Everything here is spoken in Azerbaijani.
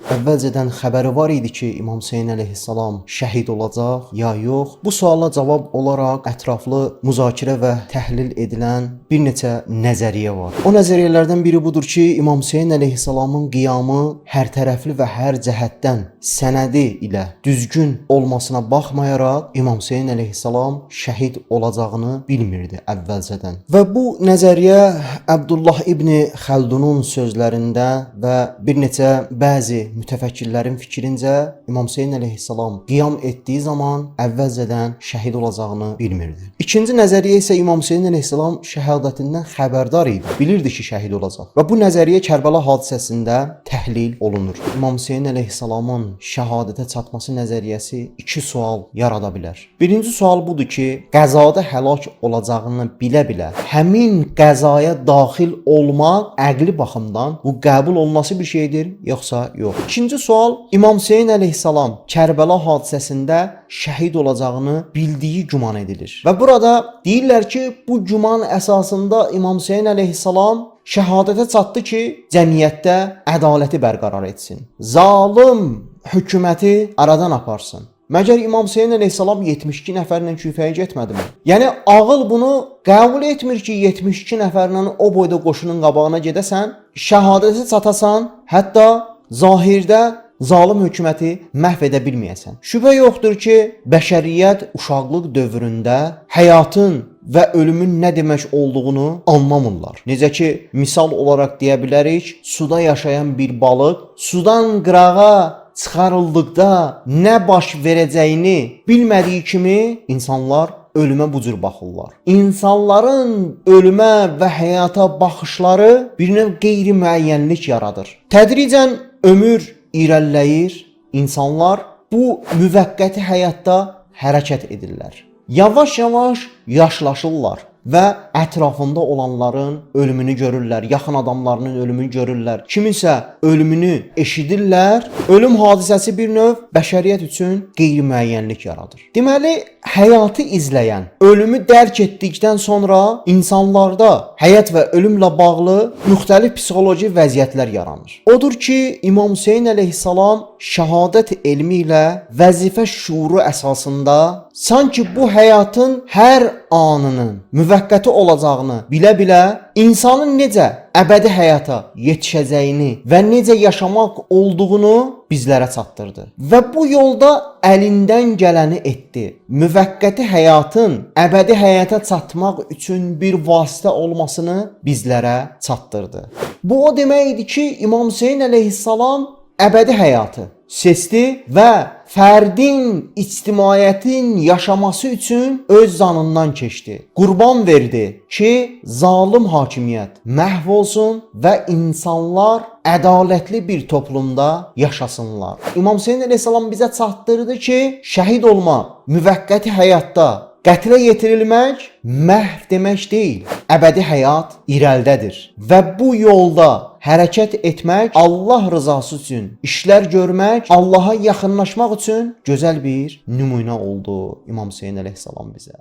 Əvvəlcədən xəbəri var idi ki, İmam Hüseyn əleyhissalam şəhid olacaq ya yox? Bu suala cavab olaraq ətraflı müzakirə və təhlil edilən bir neçə nəzəriyyə var. O nəzəriyyələrdən biri budur ki, İmam Hüseyn əleyhissalamın qiyamı hər tərəfli və hər cəhətdən sənədi ilə düzgün olmasına baxmayaraq İmam Hüseyn əleyhissalam şəhid olacağını bilmirdi əvvəlcədən. Və bu nəzəriyyə Əbdullah İbni Xəldunun sözlərində və bir neçə bəzi mütəfəkkirlərin fikrincə İmam Hüseyn əleyhissalam qiyam etdiyi zaman əvvəlcədən şəhid olacağını bilmirdi. İkinci nəzəriyyə isə İmam Hüseyn əleyhissalam şəhadətindən xəbərdar idi. Bilirdi ki, şəhid olacaq. Və bu nəzəriyyə Kərbəla hadisəsində təhlil olunur. İmam Hüseyn əleyhissalamın şəhadətə çatması nəzəriyyəsi iki sual yarada bilər. Birinci sual budur ki, qəzada həlak olacağını bilə-bilə həmin qəzaya daxil olmaq əqli baxımdan bu qəbul olunası bir şeydir, yoxsa yox? İkinci sual, İmam Hüseyn əleyhissalam Kərbəla hadisəsində şəhid olacağını bildiyi güman edilir. Və burada deyirlər ki, bu güman əsasında İmam Hüseyn əleyhissalam şəhadətə çatdı ki, cəmiyyətdə ədaləti bərqərar etsin. Zalım hökuməti aradan aparsın. Məgər İmam Hüseyn əleyhissalam 72 nəfərlə Küfəyə getmədimi? Yəni ağıl bunu qəbul etmir ki, 72 nəfərlə o boyda qoşunun qabağına gedəsən, şəhadətə çatasan, hətta zahirdə zalım hökuməti məhv edə bilməyəsən. Şübhə yoxdur ki, bəşəriyyət uşaqlıq dövründə həyatın və ölümün nə demək olduğunu anlamırlar. Necə ki, misal olaraq deyə bilərik, suda yaşayan bir balıq sudan qırağa çıxarıldıqda nə baş verəcəyini bilmədiyi kimi insanlar ölümə bu cür baxırlar. İnsanların ölümə və həyata baxışları bir növ qeyri-müəyyənlik yaradır. Tədricən ömür irəliləyir, insanlar bu müvəqqəti həyatda hərəkət edirlər. Yavaş-yavaş yaşlaşırlar və ətrafında olanların ölümünü görürlər, yaxın adamlarının ölümünü görürlər. Kiminsə ölümünü eşidirlər. Ölüm hadisəsi bir növ bəşəriyyət üçün qeyri-müəyyənlik yaradır. Deməli, həyatı izləyən, ölümü dərk etdikdən sonra insanlarda həyat və ölümlə bağlı müxtəlif psixoloji vəziyyətlər yaranır. Odur ki, İmam Hüseyn əleyhissalam şəhadət elmi ilə vəzifə şuuru əsasında sanki bu həyatın hər anının müvəqqəti olacağını bilə-bilə insanın necə əbədi həyata yetişəcəyini və necə yaşamaq olduğunu bizlərə çatdırdı. Və bu yolda əlindən gələni etdi. Müvəqqəti həyatın əbədi həyata çatmaq üçün bir vasitə olmasını bizlərə çatdırdı. Bu o demək idi ki, İmam Hüseyn əleyhissalam əbədi həyatı seçdi və fərdin, ictimaiyyətin yaşaması üçün öz canından keçdi. Qurban verdi ki, zalım hakimiyyət məhv olsun və insanlar ədalətli bir toplumda yaşasınlar. İmam Hüseyn əleyhissalam bizə çatdırdı ki, şəhid olma müvəqqəti həyatda qətlə yetirilmək məhv demək deyil. Əbədi həyat irəlidədir və bu yolda hərəkət etmək Allah rızası üçün işlər görmək, Allaha yaxınlaşmaq üçün gözəl bir nümunə oldu İmam Hüseyn əleyhissalam bizə.